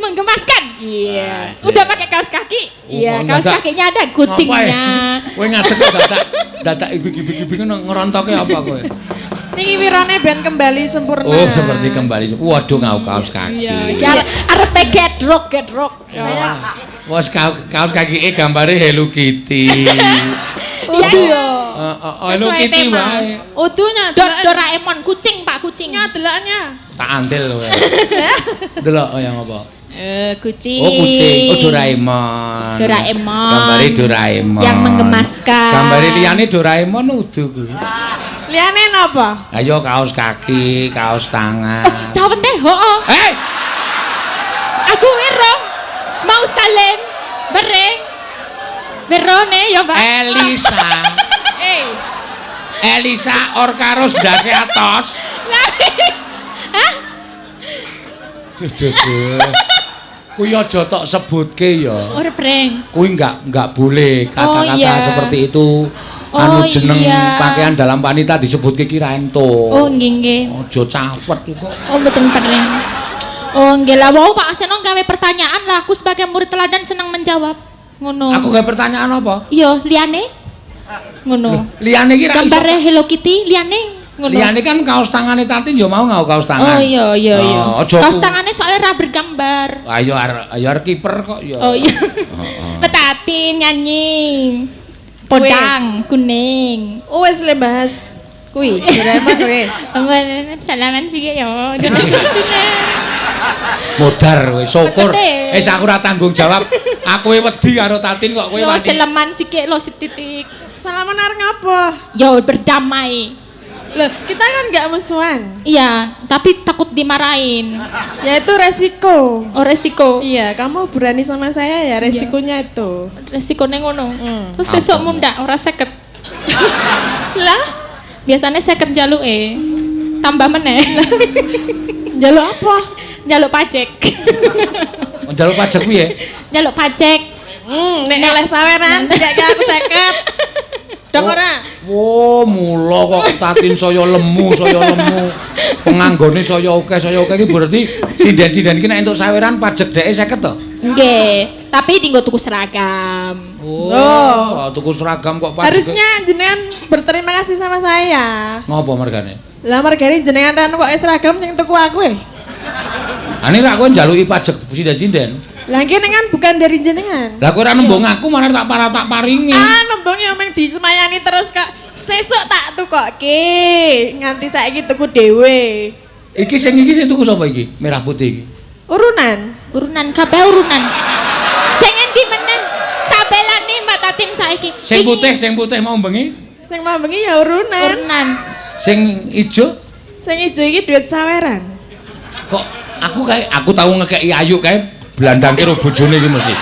Menggemaskan. Iya. Wah, Udah pakai kaos kaki. Iya, Oh, kaos dadak. kakinya ada kucingnya. Kowe ngadeg kok dadak dadak ibik-ibik-ibik ngono ngerontoke apa kowe? Niki wirone ben kembali sempurna. Oh, seperti kembali. Waduh, ngau kaos kaki. Iya, iki arep gedrok gedrok. Saya Wes kaos kaki gambare Hello Kitty. udu yo. Heeh, Hello Sesuai Kitty tema. wae. Udunya Doraemon kucing, Pak, kucing. Nya deloknya. Tak antil kowe. Delok yang apa? Kucing. Oh, kucing. Oh, Doraemon. Doraemon. Gambare Doraemon. Yang menggemaskan. Gambare liyane Doraemon udu kuwi. Liyane napa? Ayo kaos kaki, kaos tangan. Oh, cawet teh, heeh. Hei, Aku wero. Mau salen. Bereng. Werone ya, Pak. Elisa. Eh, Elisa Orkaros ndase atos. Lah. Hah? Duh, duh, duh. Kuwi aja tok sebutke ya. Ora breng. Kuwi enggak boleh kata-kata Oh, iya. seperti itu. Oh, Anu jeneng iya. pakaian dalam wanita disebutke ki ra entuk. Oh, nggih nggih. Aja cawet kok. Oh, mboten pereng. Oh, nggih lah wau Pak Seno gawe pertanyaan lah, aku sebagai murid teladan senang menjawab. Ngono. Aku gawe pertanyaan apa? Iya, liyane? Ngono. Liyane iki ra iso. Gambare Hello Kitty liyane ngono. Liyane kan kaos tangane Tati yo mau nggawe kaos tangan. Oh iya iya iya. Oh, aja Kaos tangannya soalnya ra bergambar. Ayo arep ayo arep kiper kok ya. Oh iya. Heeh. Petati nyanyi. Podang kuning. Wes le bahas kuwi. Doraemon wis. Salaman sih ya. Jangan susu-susune. Modar kowe, syukur. Petete. Wis aku ora tanggung jawab. Aku wedi karo Tatin kok kowe Yo wani. seleman sikik lo setitik. Salaman arep ngapa? Yo berdamai. Loh, kita kan nggak musuhan. Iya, tapi takut dimarahin. Ya itu resiko. Oh resiko. Iya, kamu berani sama saya ya resikonya itu. Resikone ngono. Hmm. Terus sesuk mundak ora 50. Lah, Biasanya 50 jaluke. Tambah meneh. njaluk apa? Njaluk pajak. Njaluk pajak piye? Njaluk pajak. Nek oleh saweran tidak aku 50. Dong ora? Oh, mula kok Tatin saya lemu, saya lemu. Penganggone saya akeh iki berarti sinden-sinden iki nek entuk saweran pajak dheke 50 to? Nggih, tapi dinggo tuku seragam. Oh, tuku seragam kok pajak. Harusnya jenengan berterima kasih sama saya. Ngopo mergane? Lah mergane jenengan ra kok seragam sing tuku aku e. Ane ra kowe njaluki pajak sinden-sinden. Lah nggih kan bukan dari jenengan. Lah kowe ora nembung aku malah tak para tak paringi. Ah, nembung ya meng disemayani terus kak. Sesuk tak tukokke. Nganti saiki tuku dhewe. Iki sing iki sing tuku sapa iki? Merah putih iki. Urunan. Urunan kabeh urunan. Sing endi meneh? Tabelane Mbak Tatin saiki. Sing putih, sing putih mau bengi? Sing mau bengi ya urunan. Urunan. Sing ijo Sing ijo iki duit saweran. Kok aku kae aku tau ngekeki ayu kae blandangke karo bojone iki mesti.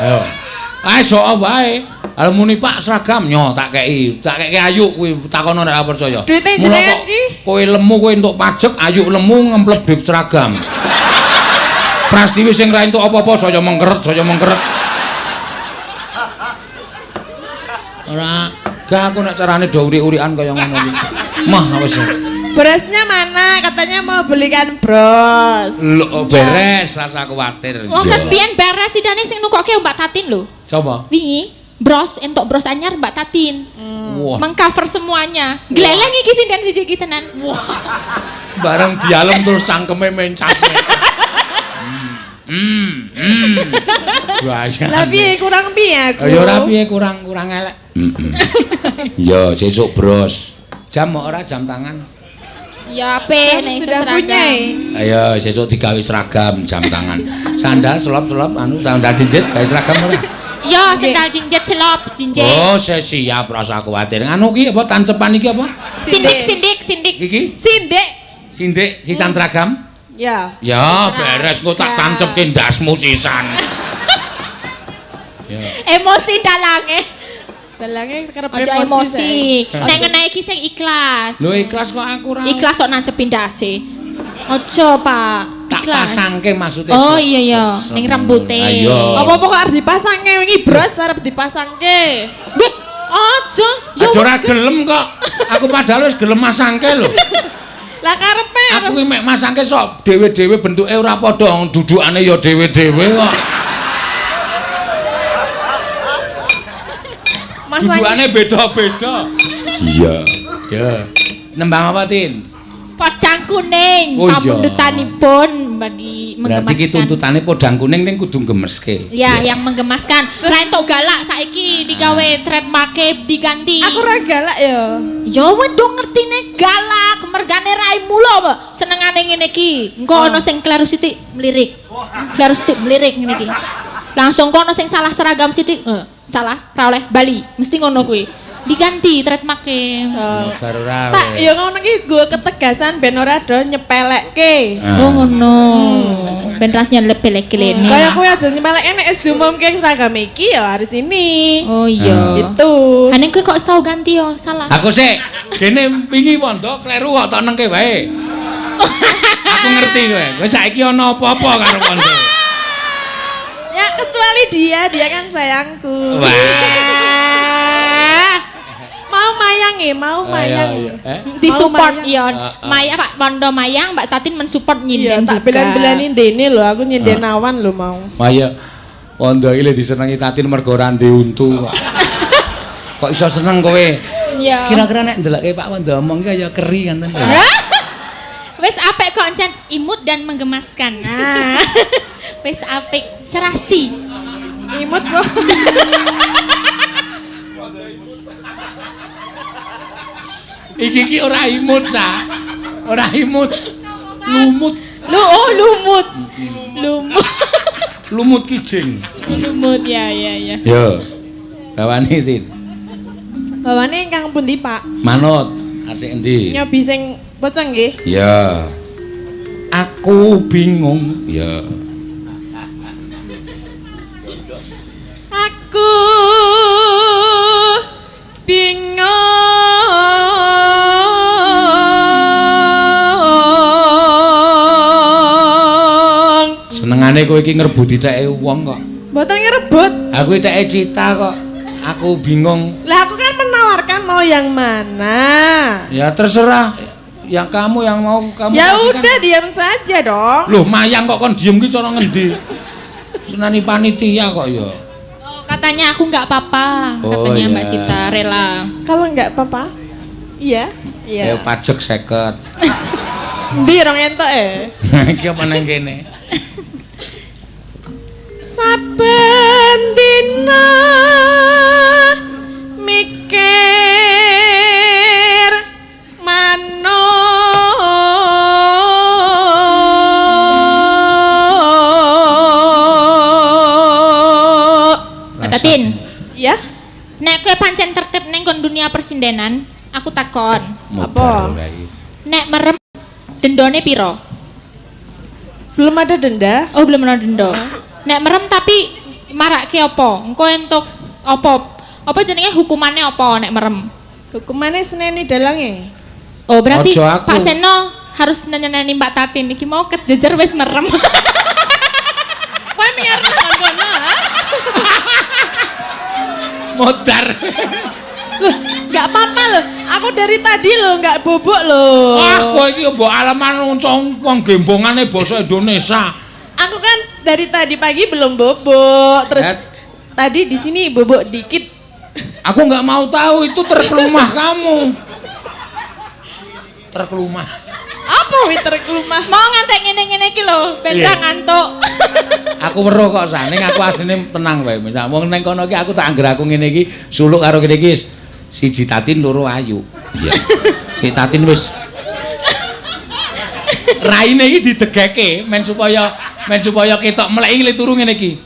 Ayo. Ae sok wae. Arep muni Pak seragam nyo tak kei, tak kei ayu kuwi takono nek ora percaya. Duite Mula jenengan kok ki? Kowe lemu kowe entuk pajak, ayu lemu ngemplep duit seragam. Prastiwi sing ra entuk apa-apa saya mengkeret, saya mengkeret. Ora, gak aku nek carane do uri-urian kaya ngono iki. Mah wis. Berasnya mana? Katanya mau belikan bros. Lho beres, rasa kuwatir. Wong kan biyen beres sidane sing nukoke Mbak Tatin lho. Sapa? Wingi bros entuk bros anyar Mbak Tatin. Wah, Mengcover semuanya. Gleleng iki sinden siji iki tenan. bareng dialem terus cangkeme mencas. Bahaya. Lah piye kurang piye aku? Ya ora piye kurang kurang elek. Ya sesuk bros. Jam ora jam tangan. Ya ape nek iso Sudah seragam. punya. Ayo sesuk digawe seragam jam tangan. Sandal selop-selop anu sandal jinjit gawe seragam ora? Ya sendal jinjit selop jinjit. Oh, saya siap rasa kuwatir. Anu ki apa tancepan iki apa? Sindik sindik sindik. Iki Sindik. sindik sisan seragam. Ya. Ya, beres kok tak tancepke ndasmu sisan. Ya. Emosi dalange. Dalange kerep Aja emosi. saya. Nek ngene iki sing ikhlas. Lho ikhlas kok aku ora. Ikhlas kok nancepi ndase. Aja, Pak. Tak Ikhlas. pasangke maksudnya. Oh iya iya, ning rambute. Ayo. Apa-apa kok arep dipasangke wingi bros arep dipasangke. Wih, aja. Ya Aja ora gelem kok. Aku padahal wis gelem masangke lho. Lah karepe Aku ki mek masangke sok dhewe-dhewe bentuke ora padha, dudukane ya dhewe-dhewe kok. Dudukane beda-beda. Iya. Ya. Nembang apa, Tin? Podang kuning Oh, iya. pamundutanipun bagi Berarti ki menggemaskan. tuntutane podang kuning ning kudu gemeske. Ya, yang menggemaskan. Lah entuk galak saiki digawe trademarke diganti. Aku ora galak ya. Ya wedok ngertine galak, mergane raimu lho, Mbak. Senengane ngene iki. Engko ana sing kleru sithik mlirik. Kleru sithik mlirik ngene iki. Langsung kono sing salah seragam sithik, salah, ra oleh bali. Mesti ngono kuwi. Diganti trademarke. Oh. Bar ora. Tak ya ngono ki nggo ketegasan ben ora do nyepelekke. Oh ngono. Ben rasnya lepele-kelene. Kaya kowe aja nyepelekke nek wis diumumke seragam iki ya harus ini. Oh iya. Itu. Ane kowe kok tau ganti yo, salah. Aku sik kene wingi wondo kleru kok tok nengke wae. Aku ngerti kowe. Kowe saiki ana apa-apa karo wondo. Ya kecuali dia, dia kan sayangku. Wah. Mau mayang ya, mau mayang. Ayo, ayo. Eh? Disupport Mau ya. Heeh. Maya Pak Wondo Mayang, Mbak Tatin mensupport Iya, nyinden tak juga. belan-belanin dene lho, aku nyinden awan lho mau. Wah iya. Wondo iki lho disenengi Tatin mergo ora ndek untu kok. Kok iso seneng kowe? Iya. Kira-kira nek ndelokke Pak Wondo omong ki kaya keri ngoten lho. Wis apik kok encen imut dan menggemaskan. Nah. Wis apik, serasi. Imut kok. Iki ki ora imut sa. Ora imut. Lumut. Lu oh lumut. Lumut. Lumut kijing. Lumut ya ya ya. Yo. Bawane Tin. Bawane ingkang pundi, Pak? Manut. Asik endi? Nyobi sing pocong nggih. Ya. Aku bingung. Ya. Aku bingung. Senengane kowe iki ngrebuti teke wong kok. Mboten ngerebut. Aku teke cita kok. Aku bingung. Lah aku kan menawarkan mau yang mana. Ya terserah. Yang kamu yang mau kamu. Ya kasihkan. udah diam saja dong. Loh, mayang kok kon diem ki cara ngendi? Senani panitia kok ya. Oh, katanya aku nggak apa-apa, Oh, katanya iya. Mbak Cita rela. Kalau nggak apa-apa. Iya. Iya. Ayo pajak 50. Ndi rong entuk e. Iki apa nang kene? Saben dina mikir manuk. Mbak Tatin, Ya, nek kowe pancen tertib ning kon dunia persindenan, aku takon. Apa? Nek merem dendone piro? Belum ada denda. Oh, belum ana denda. Nek merem tapi marake apa? Engko entuk apa? Apa jenenge hukumannya apa nek merem? Hukumannya seneni dalange. Oh, berarti Ojo aku. Pak Seno harus nyeneni Mbak Tatin iki mau kejejer wis merem. Kowe mikir nang kono, ha? Modar. Loh, nggak apa-apa loh. Aku dari tadi loh nggak bobok loh. Wah, kowe iki mbok alaman wong gembongane basa Indonesia. Aku kan dari tadi pagi belum bobok. Terus Net. tadi di sini bobok dikit. Aku nggak mau tahu itu terkelumah kamu. Terkelumah. Apa wi terkelumah? Mau ngantek ngene-ngene iki lho, ben Iya. ra ngantuk. Aku weruh kok saning aku asline tenang wae. Misal wong neng kono iki aku tak angger aku ngene iki suluk karo kene iki siji Tatin loro Ayu. Iya. Si Tatin wis raine iki didegeke men supaya ketok meleki le turu ngene iki.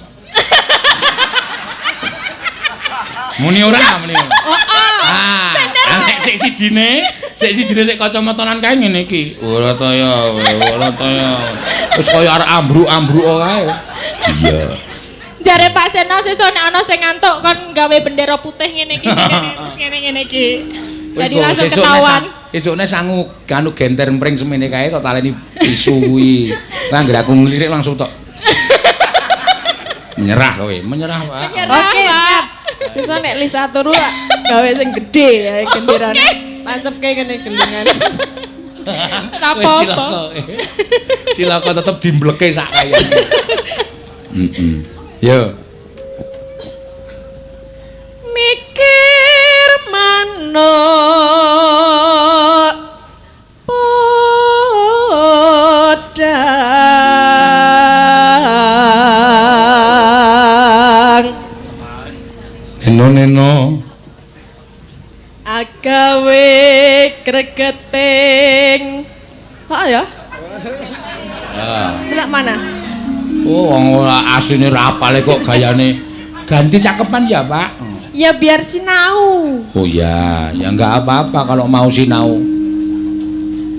Muni ora muni. Oh, oh. Ah, nek sik sijine, sik kacamatanan kae ngene iki. Ora ta ya, ora ta ya. Wis kaya arek ambruk-ambruk kae. Iya. Jare Pak Seno sesuk nek ana sing ngantuk kon gawe bendera putih ngene iki sing ngene terus ngene-ngene iki. Jadi langsung ketahuan. Sesukne sangu anu genter mpring semene kae tok taleni tisu kuwi. Lah anggere aku nglirik langsung tok. Menyerah kowe, menyerah, Pak. Menyerah. Oke, Pak. siap. Sesuk nek Lisa turu lah gawe sing gede ya genderane. Tancepke kene gelingan. Ora apa-apa. Cilaka tetep dimbleke sak kayane. Heeh. Yo. Mikir manuk podang. Neno neno. Agawe gregeting. Oh ya? Ah. Delok mana? Oh, wong ora asline ra apale kok gayane. Ganti cakepan ya, Pak. Ya biar sinau. Oh ya, ya enggak apa-apa kalau mau sinau.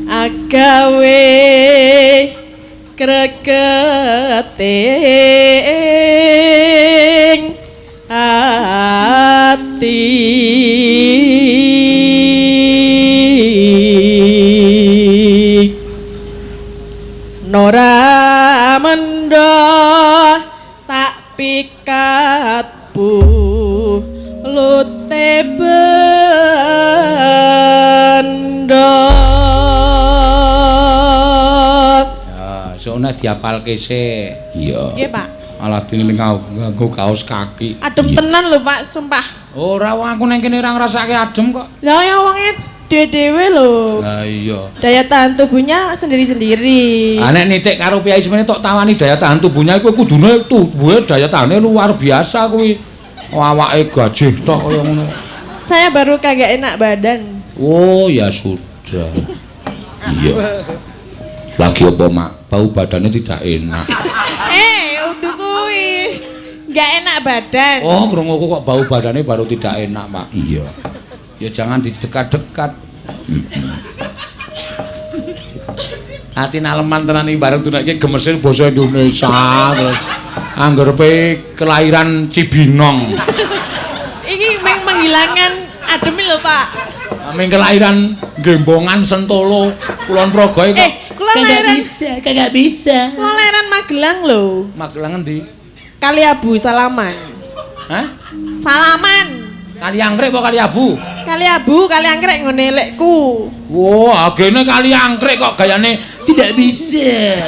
Agawe gregeting ati. Nora mendo tak pikat bulute bendo. Ya, sokne diapalke sik. Iya. Nggih, Pak. Malah dene nganggo kaos kaki. Adem tenan lho, Pak, sumpah. Ora wong aku nang kene ora ngrasake adem kok. Lah ya wonge dhewe-dhewe lho. Lah iya. Daya tahan tubuhnya sendiri-sendiri. Ah nek nitik karo piyai semene tok tawani daya tahan tubuhnya kuwi kudune tubuhe daya tahane luar biasa kuwi. Awake gajih tok kaya ngono. Saya baru kagak enak badan. Oh ya sudah. Iya. Lagi apa, Mak? Bau badannya tidak enak. Udu kuwi. Nggak enak badan. Oh, krunguku kok bau badannya baru tidak enak, Pak. Iya. Ya jangan didekat-dekat. Ati naleman tenan iki bareng dunake gemesir basa Indonesia terus angger pe kelahiran Cibinong. Iki meng menghilangkan adem lho, Pak. Meng kelahiran Gembongan Sentolo Kulon Progo kok. Kula lahiran bisa, kagak bisa. Kula lahiran Magelang lho. Magelang endi? Kali Abu Salaman. Hah? Salaman. Kali Anggrek apa Kali Abu? Kali Abu, Kali Anggrek ngene lekku. Wah, agene Kali Anggrek kok gayane tidak bisa.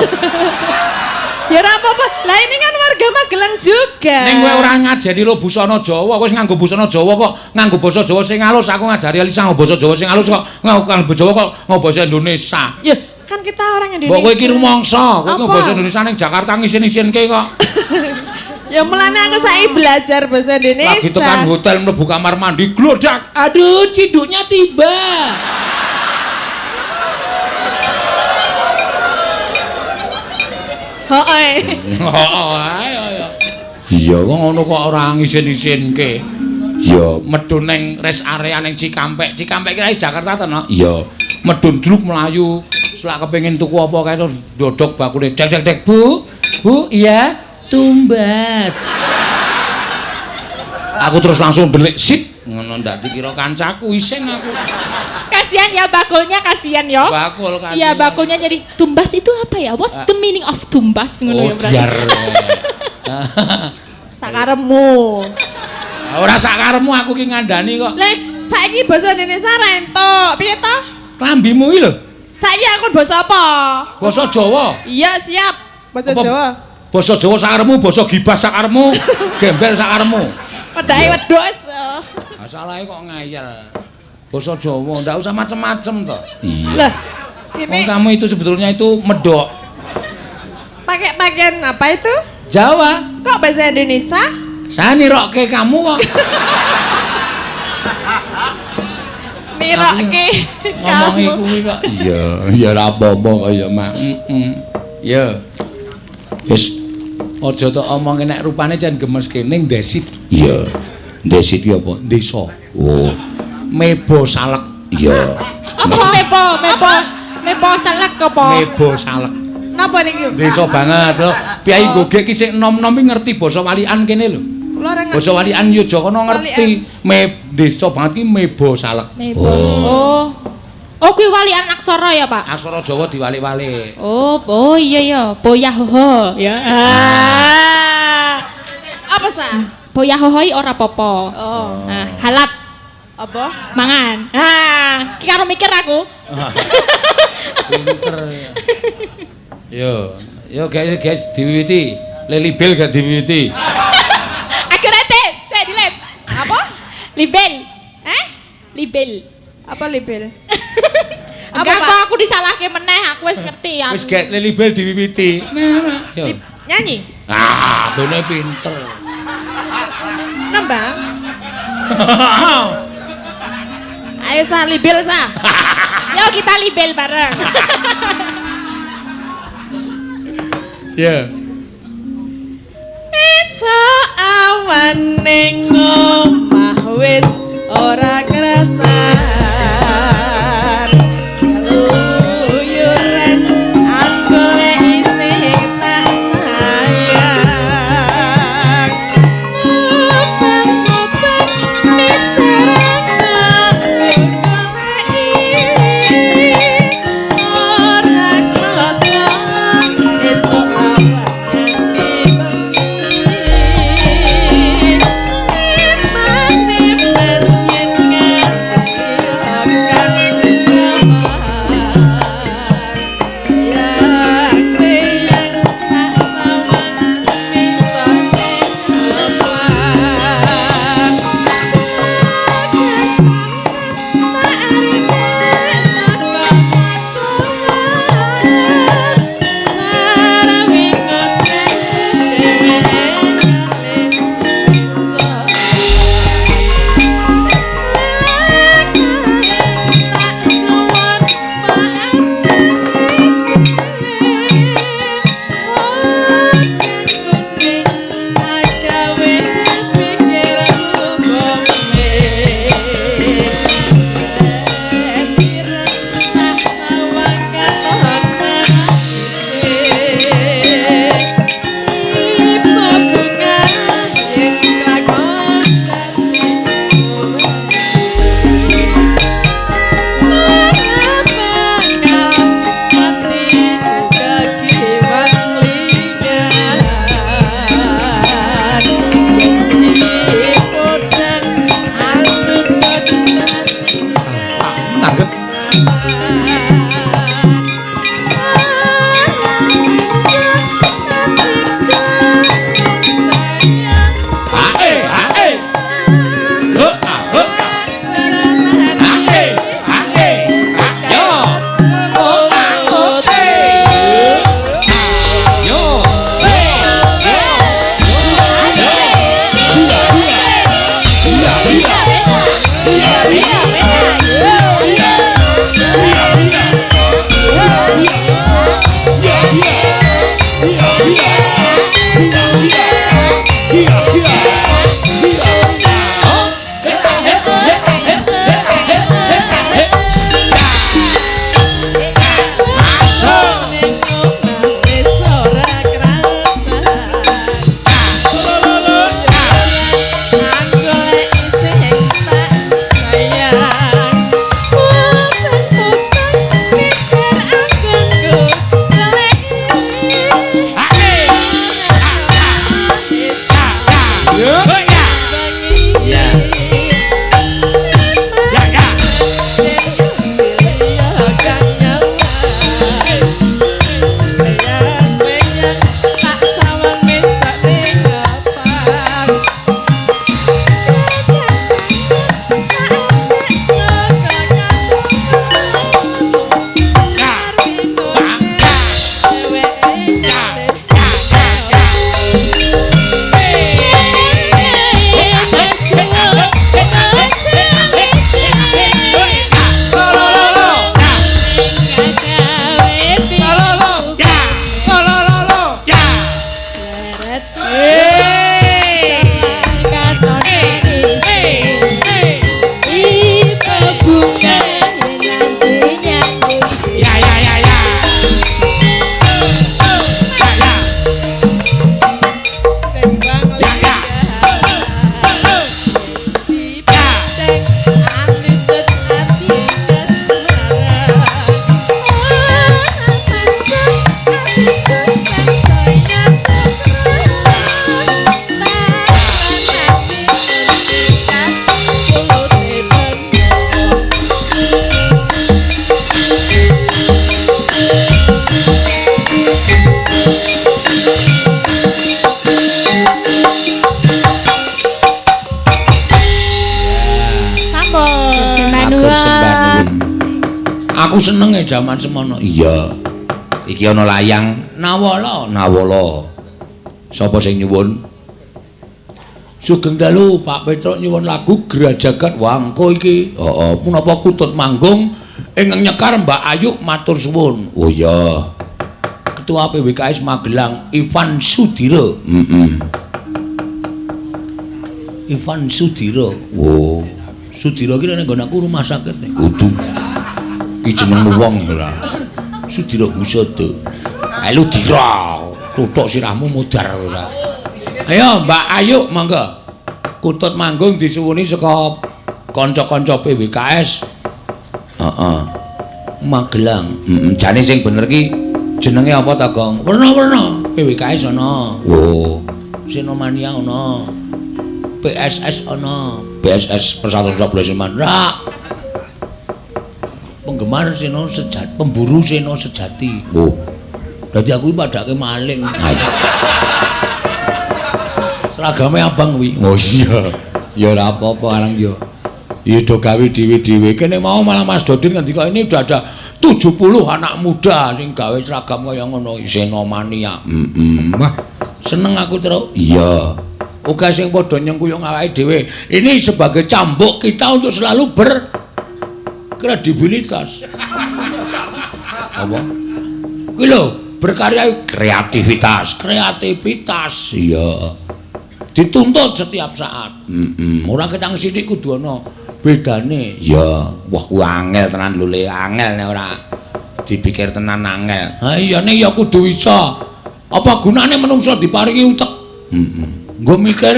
Ya ora apa-apa. Lah ini kan warga Magelang juga. Ning kowe ora ngajari lo busana Jawa, kowe wis nganggo busana Jawa kok nganggo basa Jawa sing halus. Aku ngajari Elisa nganggo basa Jawa sing halus kok nganggo Jawa kok nganggo basa Indonesia. Ya, kan kita orang Indonesia. Mbok kowe iki rumangsa, kowe nganggo basa Indonesia ning Jakarta ngisin-isinke kok. Ya mulane aku saiki belajar bahasa Indonesia. Lagi tekan hotel mlebu kamar mandi glodak. Aduh, ciduknya tiba. Heeh. Heeh, ayo ayo. Iya, wong ngono kok ora ngisin-isinke. Iya, medun ning rest area ning Cikampek. Cikampek ki Jakarta to, no? Iya. Medun druk mlayu. Selak kepengin tuku apa kae terus dodok bakule. Dek dek dek, Bu. Bu, iya. Tumbas. Aku terus langsung delik sip ngono ndak dikira kancaku iseng aku. Kasihan ya bakulnya, kasihan ya. Bakul kan. Iya, bakulnya jadi tumbas itu apa ya? What's the meaning of tumbas ngono ya berarti. Biar. Sakaremu. Ora sakaremu aku ki ngandani kok. Lah, saiki basa Indonesia ra entuk. Piye to? Klambimu iki lho. Saiki aku basa apa? Basa Jawa. Iya, siap. Basa Jawa. Basa Jawa sakaremu, basa gibah sakaremu, gembel sakaremu. Wedake wedhus. Masalahe kok ngayal. Basa Jawa ndak usah macem-macem to. Iya. Lah, ini kamu itu sebetulnya itu medok. Pakai pakaian apa itu? Jawa. Kok bahasa Indonesia? Saya nirokke kamu kok. Nirokke kamu. Ngomongi kuwi kok. Iya, ya ora apa-apa kok ya, Mak. Heeh. Ya. Wis aja tok omongi nek rupane jan gemeske ning Desit. Iya. Desit ki apa? Desa. Oh. Mebo salek. Iya. Apa mebo? Mebo. Mebo salek apa? Mebo salek. Napa niki? Desa banget lho. Piyai Gogek ki sing enom-enom ki ngerti basa walian kene lho. Basa walian Yogyakarta ngerti. Me desa banget ki mebo salek. Mebo. Oh. Oh, kuwi walian aksara ya, Pak? Aksara Jawa diwalik-walik. Oh, oh iya ya, boyahoho ya. Ah. Apa sah? Boyahoho ora apa-apa. Oh. Nah, halat. Apa? Mangan. Ah, ki karo mikir aku. Ah. Pinter. Yo, yo guys, guys diwiwiti. Leli Bel gak diwiwiti. Akhirnya teh, saya dilem. Apa? Libel, Eh? libel. Apa libel? Apa, Enggak Pak? kok aku disalahke meneh, aku wis ngerti ya. Wis gak Leli Bel diwiwiti. Yo. Nyanyi? Ah, bene pinter. Nembang? Ayo sa libel sa. Yo kita libel bareng. Ya. Esok awan ning omah wis ora krasan. Keluyuran anggolek isih tak sayang. Mubeng-mubeng miterang goleki ora krasa esuk awan nganti bengi. Eman-eman yen nganti Aku seneng e jaman semono. Iya. Iki ana layang Nawala, Nawala. Sapa sing nyuwun? Sugeng dalu Pak Petruk nyuwun lagu Grajagan Wangko iki. Heeh, punapa kutut manggung ingkang nyekar Mbak Ayu matur suwun. Oh iya. Ketua PWKS Magelang Ivan Sudiro. Heeh. Ivan Sudiro. Oh. Sudiro iki nek nggon aku rumah sakit nek. Kudu. Iki jeneng wong ora. Sudiro Husada. Ayo dira. Tutuk sirahmu mudhar ora. Ayo Mbak Ayu monggo. Kutut manggung disuwuni saka kanca-kanca PWKS. Heeh. Magelang. Heeh, jane sing bener ki jenenge apa ta, Gong? Werna-werna. PWKS ana. Oh. Sinomania ana. PSS ana. PSS Persatuan Sebelas Sleman. Ra. Penggemar Seno sejati, pemburu Seno sejati. Oh. Dadi aku iki padake maling. Seragame abang kuwi. Oh iya. Ya ora apa-apa arang ya. Ya do gawe dhewe-dhewe. Kene mau malah Mas Dodin ngendika ini udah ada 70 anak muda sing gawe seragam kaya ngono Senomania. Heeh. Wah, seneng aku, Truk. Iya. Oke sing padha nyengkuyung awake dhewe. Ini sebagai cambuk kita untuk selalu berkredibilitas. Apa? Kuwi lho, berkarya kreativitas, kreativitas. Iya. Dituntut setiap saat. Heeh. Ora ketang sithik kudu ana bedane. Iya. Wah, ku angel tenan lho, Le. Angel nek ora dipikir tenan angel. Ha iya nek ya kudu iso. Apa gunane menungso diparingi utek? Heeh. Nggo mikir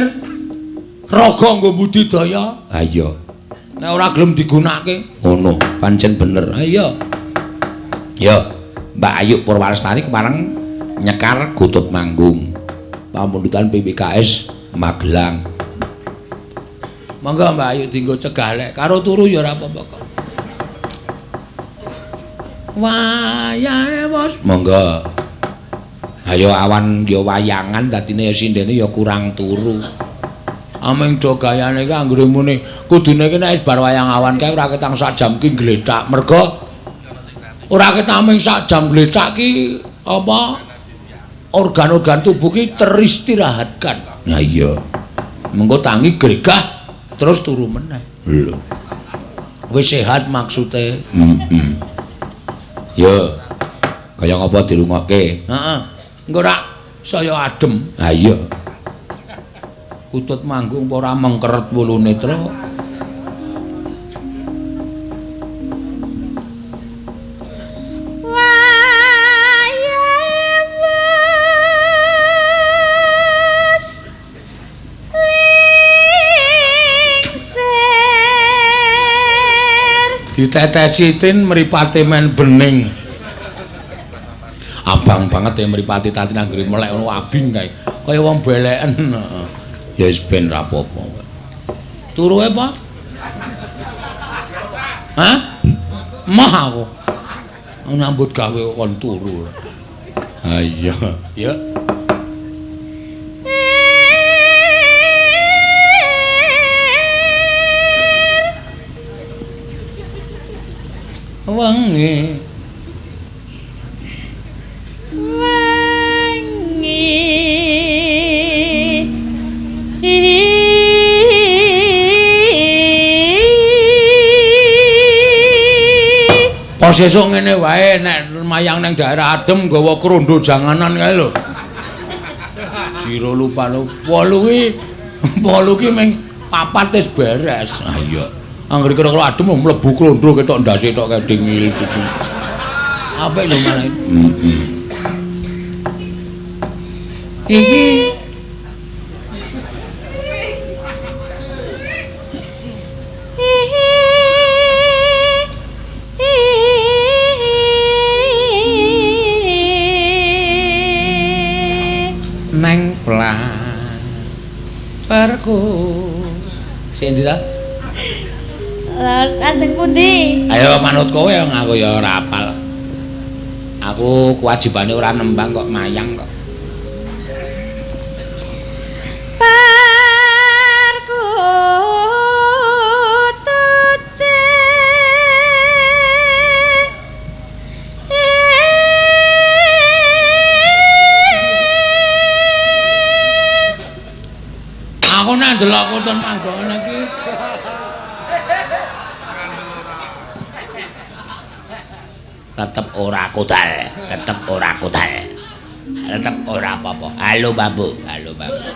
raga nggo budidaya. Ha iya. Nek ora gelem digunakake, ngono, pancen bener. Ha iya. Ya, Mbak Ayu Purwalestari kepareng nyekar Kutut Manggung. Pamundutan PWKS Magelang. Monggo Mbak Ayu dienggo cegah lek karo turu ya ora apa-apa kok. Wayahe wis. Monggo. Ayo awan ya wayangan dadine ya sindene ya kurang turu. Aming do gayane iki anggere muni kudune iki nek wis bar wayang awan kae ora ketang sak jam ki gletak. Mergo ora ketang ming sak jam gletak ki apa organ-organ tubuh ki teristirahatkan. Nah iya. Mengko tangi gregah terus turu meneh. Lho. Wis sehat maksude. Heeh. Ya. Kaya ngapa dirungokke? Heeh. Engko rak saya adem. Ha iya. Kutut manggung apa ora mengkeret wulune, Truk? Wayahe wis lingsir. Ditetesi tin mripate men bening. Abang banget ya mripate tati anggere melek ngono abing kae. Kaya wong beleken. Ya wis ben ra apa-apa. Turuhe apa? Hah? Mah aku. Nyambut gawe kon turu. Ha iya. Ya. Wengi. Wengi. Pas sesuk ngene wae nek mayang nang daerah adem nggawa krondo janganan kae lho. Jiro lupa lho. 8 ki ming 4 wis beres. Ha iya. Anggere kira-kira adem mlebu krondo ketok ndase tok kae dingil iki. Apik lho malah. Heeh. Iki neng perku. Sing endi ta? Lajeng pundi? Ayo manut kowe aku ya ora apal. Aku kewajibane ora nembang kok mayang kok. Perkutute Aku nek ndelok kutut manggung ngene iki. Tetep ora kudal, tetep ora kudal. Tetep ora apa-apa. Halo bambu, halo bambu.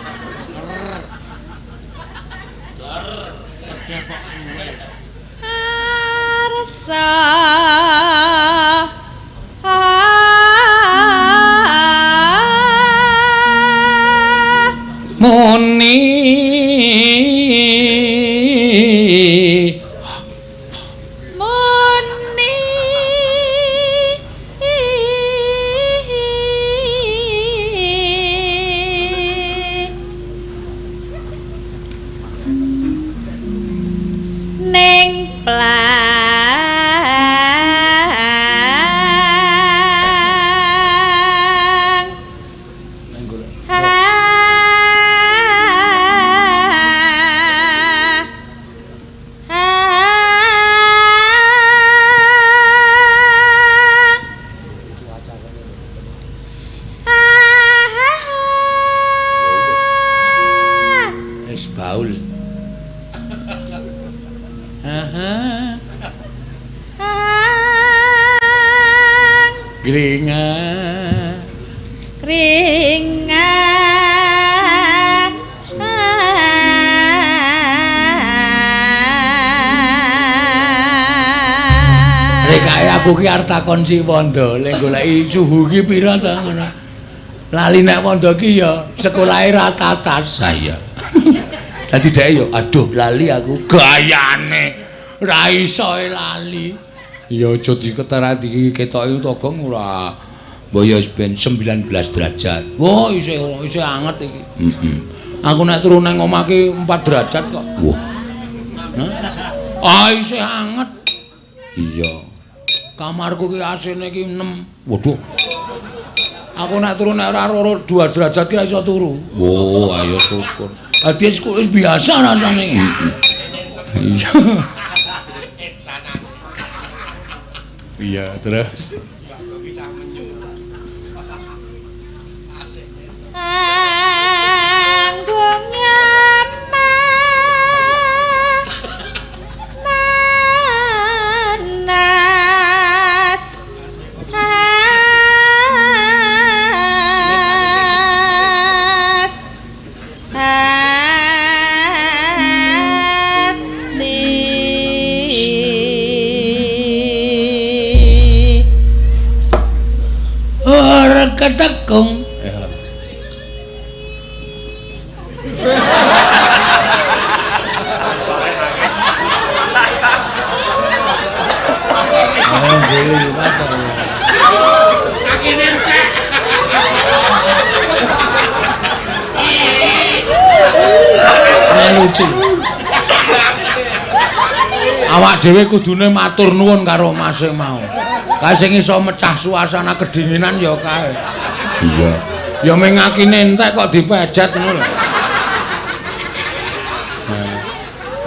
Arsa muni muni ning plang wis baul. Aha. Gringa. Kringa. Rekae aku ki arep takon si Wondo, lek goleki suhu ki pira to ngono. Lali nek Wondo ki ya sekolahe ra tatas. Ha iya. Dadi dhek ya aduh lali aku gayane ra iso lali. Ya aja diketarati ketoke togong ora. Mbok ya wis ben 19 derajat. Wah, isih isih anget iki. Heeh. Aku nek turu nang omah ki 4 derajat kok. Wah. Hah? Ah, isih anget. Iya. Kamarku ki AC-ne ki 6. Waduh. Aku nek turu nek ora 2 derajat ki ra iso turu. Wah, ayo syukur. Dadi wis biasa rasane. Iya. Iya, terus. Manas has hati ora ketekung. Lucu. Awak dhewe kudune matur nuwun karo Mas sing mau. Kae sing iso mecah suasana kedinginan ya kae. Iya. Ya mung ngakine entek kok dipejet ngono lho.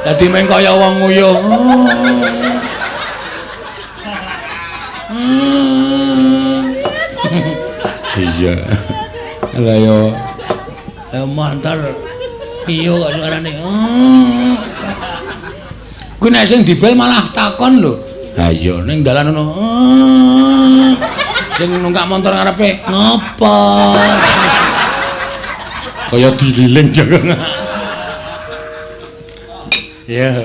Dadi mung kaya wong nguyuh. Iya. Lah yo mantar piye kok suarane. Kuwi nek sing dibel malah takon lho. Ha iya ning dalan ngono. Sing nungkak montor ngarepe ngopo? Kaya dililing jagongan. Iya.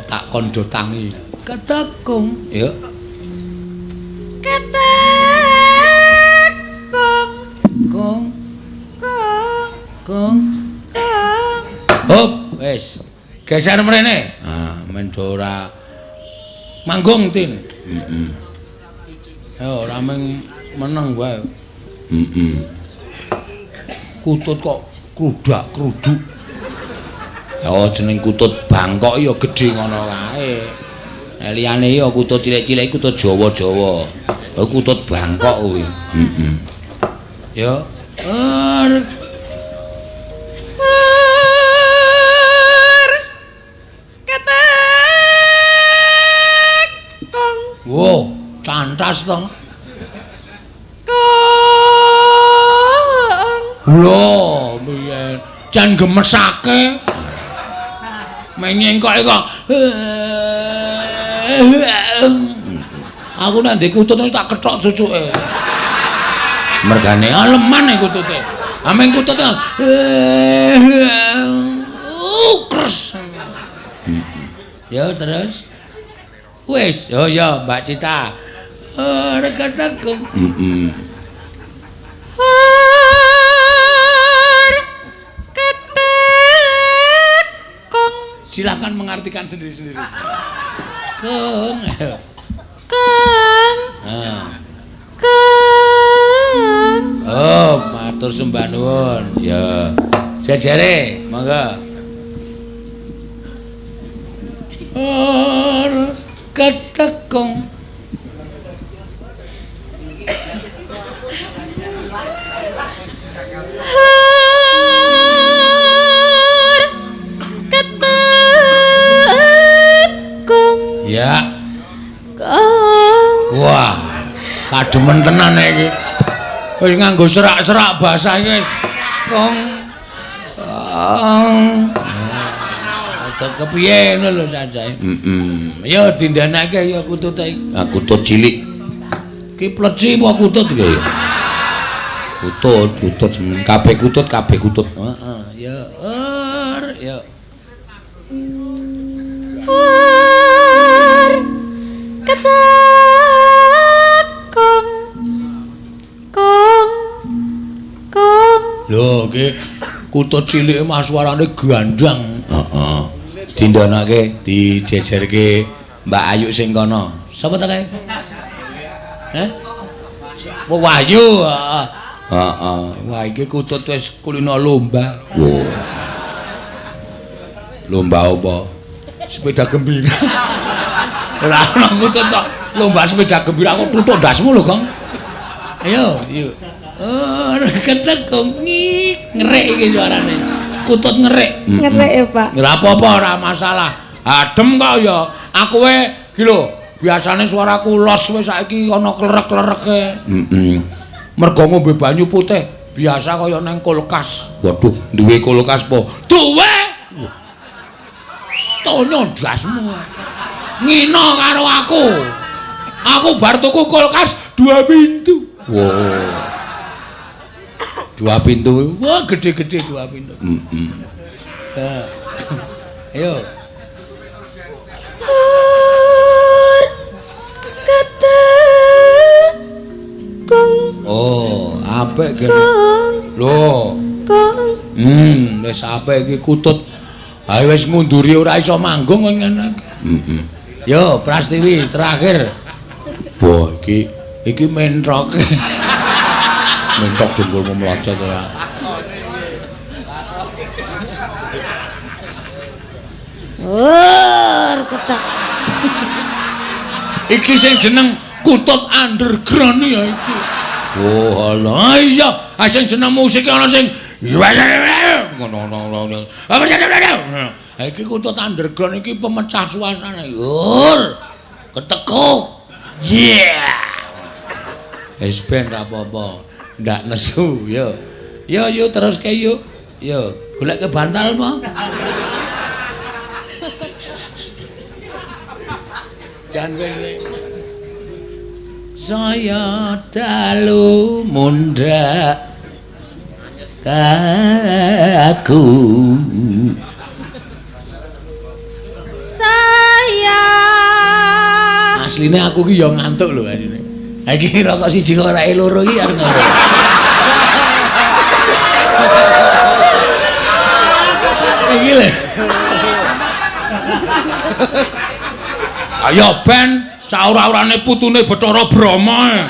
Tak kondo tangi. Ketekung. Ya. Ketekung. Kung. Kung. Kung. Kung. Hop, wis. Geser mrene. Ah, men do ora manggung, Tin. Heeh. Ya ora meng meneng wae. Heeh. Kutut kok krudak-kruduk. Ya jeneng kutut Bangkok ya gedhe ngono kae. Nek liyane ya kutut cilik-cilik kutut Jawa-Jawa. Kutut Bangkok kuwi. Heeh. Ya. Ketekung. Wo, cantas to. Kung. Lho, biyen jan gemesake. Menyengkok kok. Aku nek ndek kutut tak kethok cucuke. Mergane aleman e kutute. Ameng kutut. Kres. Ya terus. Wis, oh ya Mbak Cita. Reketekung. Heeh. Ketekung. Silakan mengartikan sendiri-sendiri. Kung. Kung. Kung. Oh, matur sembah nuwun. Ya. Jejere, monggo. Ketekung. Ketekung. Ya. Kung. Wah, kademen tenan iki. Wis nganggo serak-serak basah iki. Kong. Kong. Aja kepiye ngono lho sajae. Heeh. Ya dindanake ya kutute iki. Ah kutut cilik. Ki pleci apa kutut iki ya? Kutut, kutut kabeh kutut, kabeh kutut. Heeh, ya. Er, ya. Or ketekung. Kung. Kung. Lho iki kutut cilike mah suarane gandang. Heeh. Dindanake dijejerke Mbak Ayu sing kono. Sapa ta kae? Heh? Wahyu. Heeh. Heeh. Wah iki kutut wis kulino lomba. Wah. Lomba apa? Sepeda gembira. Ora ono kutut kok lomba sepeda gembira aku tutuk ndasmu lho, Kong. Ayo, yuk. Oh, ketekung ngerik iki suarane. Kutut ngerik. Ngerik ya, Pak. Ora apa-apa, ora masalah. Adem kok ya. Aku we iki lho, biasane suaraku los wis saiki ana klerek-klereke. Heeh. Mergo ngombe banyu putih biasa kaya nang kulkas. Waduh, duwe kulkas po? Duwe. Tono ndasmu. Ngino karo aku. Aku bar tuku kulkas 2 pintu. Wow. 2 pintu. Wah, gede-gede 2 pintu. Heeh. Nah. Ayo. Ketekung. Oh, apik iki. Lho. Kung. Wis apik iki kutut. Ayo wis ngunduri ora iso manggung ngene iki. Heeh. Yo, Prastiwi terakhir. Wah, iki iki mentroke. Mentok jengkolmu mlocot ora. Or ketek. Iki sing jeneng kutut underground ya iki. Oh, alah iya, sing jeneng musik ana sing ngono. Iki kutut underground iki pemecah suasana. Yur. Ketekuk. Yeah. Wis ben ra apa-apa. Ndak nesu yo. Yo yo teruske yuk. Yo, golek ke bantal apa? Jan wis. Saya dalu mundhak kaku. Saya asline aku ki ya ngantuk lho asline. Ha iki rokok siji kok ora loro iki arep ngono. Iki lho. Ayo ben saura-urane putune Bathara Brahma.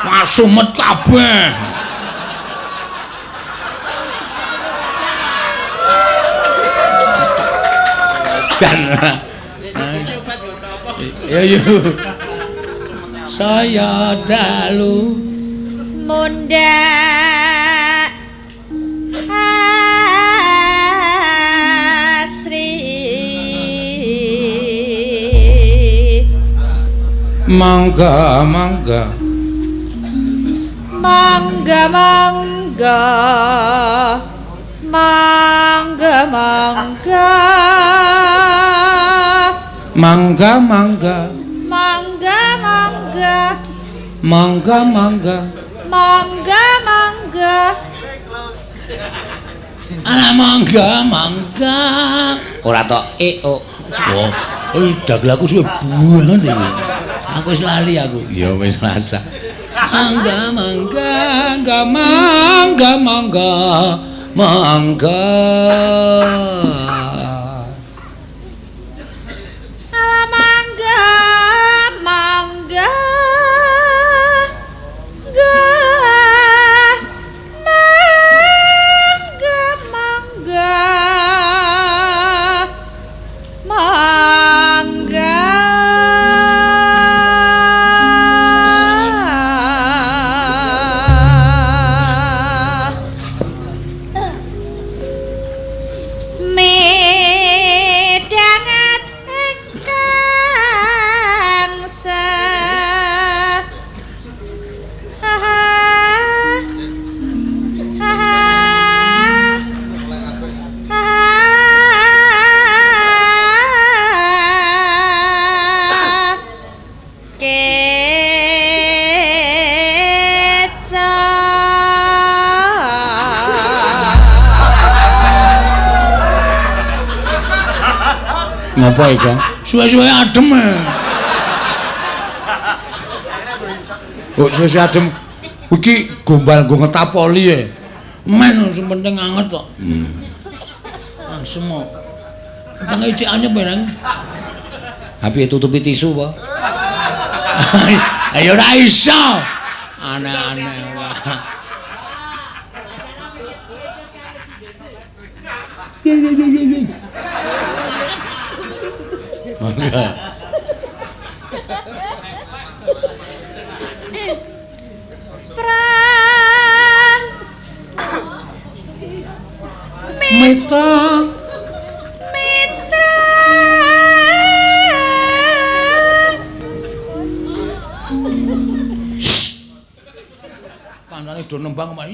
Masumet kabeh. Dan yo yo. Saya dalu mundhak asri. Mangga mangga. Mangga mangga. Mangga mangga mangga mangga mangga mangga mangga mangga mangga mangga mangga ala mangga mangga ora tok e o. Oh, dagelku suwe banget iki. Aku wis lali aku. Ya wis rasa. Mangga mangga mangga mangga mangga mangga. Ala mangga mangga ga mangga mangga mangga. Midhanget ingkang se ha ha ha ha keca. Ngapa iki? Suwe-suwe adem. Oh, suwe-suwe adem. Iki gombal nggo ngetapoli e. Men sing penting anget kok. Asem kok. Wetenge cek anyep barang. Ha piye tutupi tisu apa? Ayo ora iso. Aneh-aneh. Mangga. Pra Mita mitra kancane do nembang. Mbak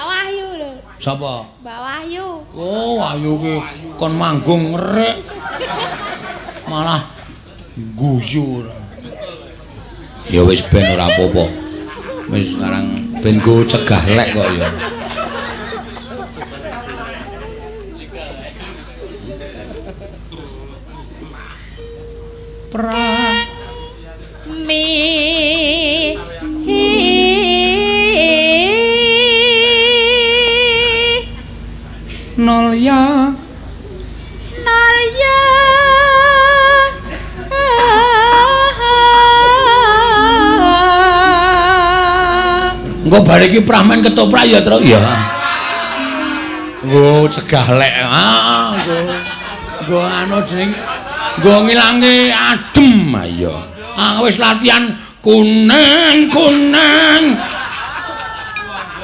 Wahyu lho. Sapa? Mbak Wahyu. Oh, Wahyu ki kon manggung ngerik. Malah guyu. Ya wis ben ora apa-apa. Wis sekarang ben go cegah lek kok ya. Pra mi hi nol ya nol ya. Engko bar iki pramen ketoprak ya, Truk ya. Nggo cegah lek. Ah, nggo nggo anu jeneng nggo ngilange adem ya. Ah wis latihan kuning kuning.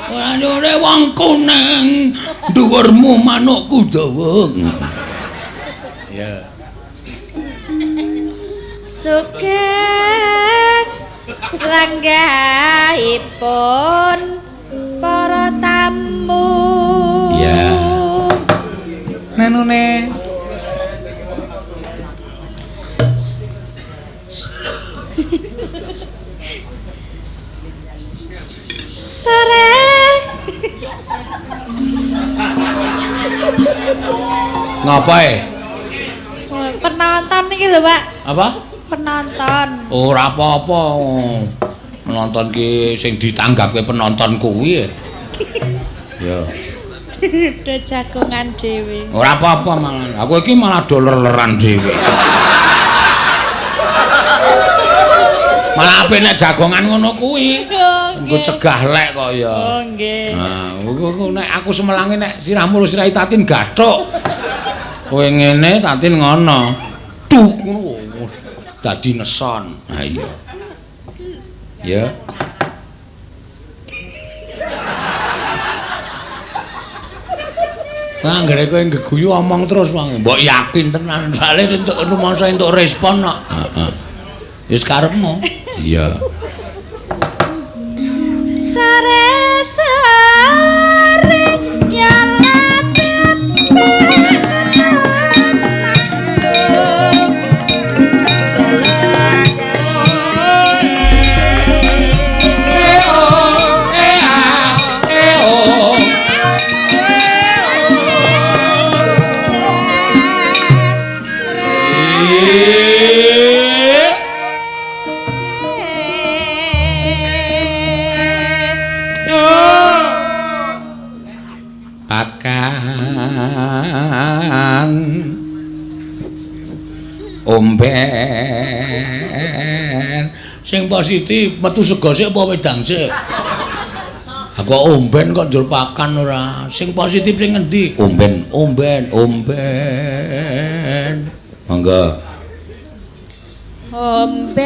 Ora nyore wong kuning, dhuwurmu manukku dawa. Ya. Sugeng lenggahipun para tamu. Ya. Nenune. Sore. Ngapae? Penonton iki lho, Pak. Apa? Penonton. Ora apa-apa. Penonton ki sing ditanggapke penonton kuwi. Ya. Udah jagongan dhewe. Ora apa-apa malah. Aku iki malah do ler-leran dhewe. Malah apik nek jagongan ngono kuwi. Engko cegah lek kok ya. Oh nggih. Nah, nek aku semelange nek sirahmu sirahe Tatin gathuk. Kowe ngene Tatin ngono. Duk ngono. Dadi neson. Ha iya. Ya. Wah, anggere kowe nggeguyu omong terus wong. Mbok yakin tenan, soalé entuk rumangsa entuk respon kok. Heeh. Wis karepmu. Iya. Sare Sing positif metu sego sik apa wedang sik? Aku omben kok njur pakan ora. Sing positif sing ngendi? Omben, omben, omben. Monggo. Omben.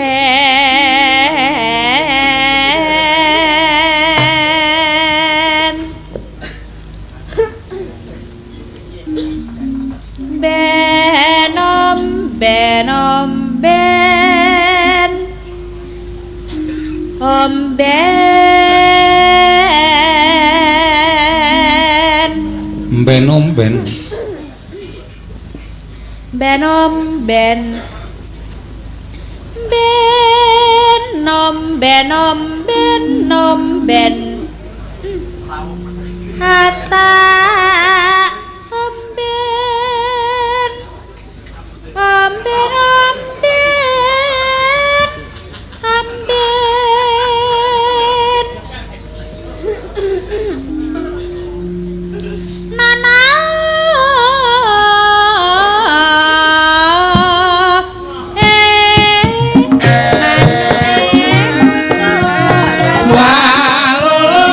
Ben omben omben. Omben. Omben omben. Ben omben. Ben omben omben omben. Hatta omben. Omben omben. Omben. Nana Wah, lolo.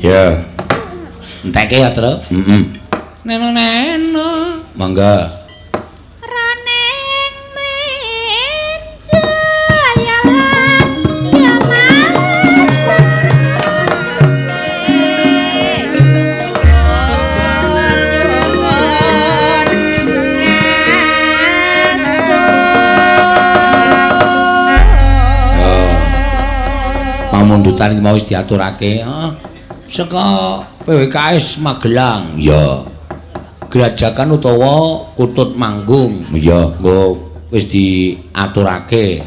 Ya. Enteke ya, Tru. Heeh. Neno-neno. Monggo. Raneng menjaya lan ya Mas Pamundutan iki mau wis diaturake, heeh. Saka PWKS Magelang. Ya. Grajagan utawa Kutut Manggung. Ya, nggo wis diaturake.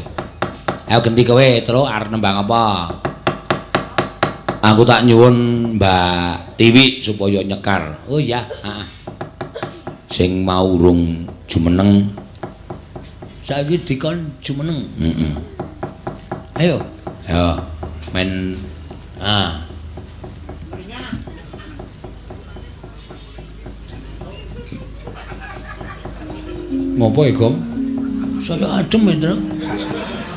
Ayo genti kowe, Tru, arep nembang apa? Aku tak nyuwun Mbak Tiwi supaya nyekar. Oh iya, heeh. Sing mau urung jumeneng. Saiki dikon jumeneng. Heeh. Ayo. Ya, men ah. Ngopo ya, Gom? Saya adem ya, Tru.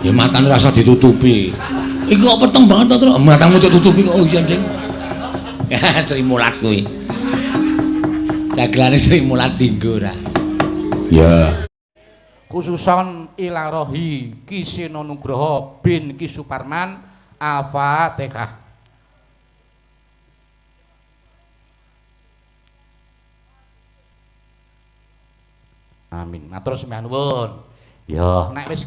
Ya matane rasa ditutupi. Iki kok peteng banget to, Tru. Matamu ditutupi kok iya, Ding. Sri Mulat kuwi. Dagelane Sri Mulat dinggo ora. Ya. Khususon ilarohi Ki Seno Nugroho bin Ki Suparman. Al-Fatihah. Amin. Matur sembah nuwun. Ya, nek wis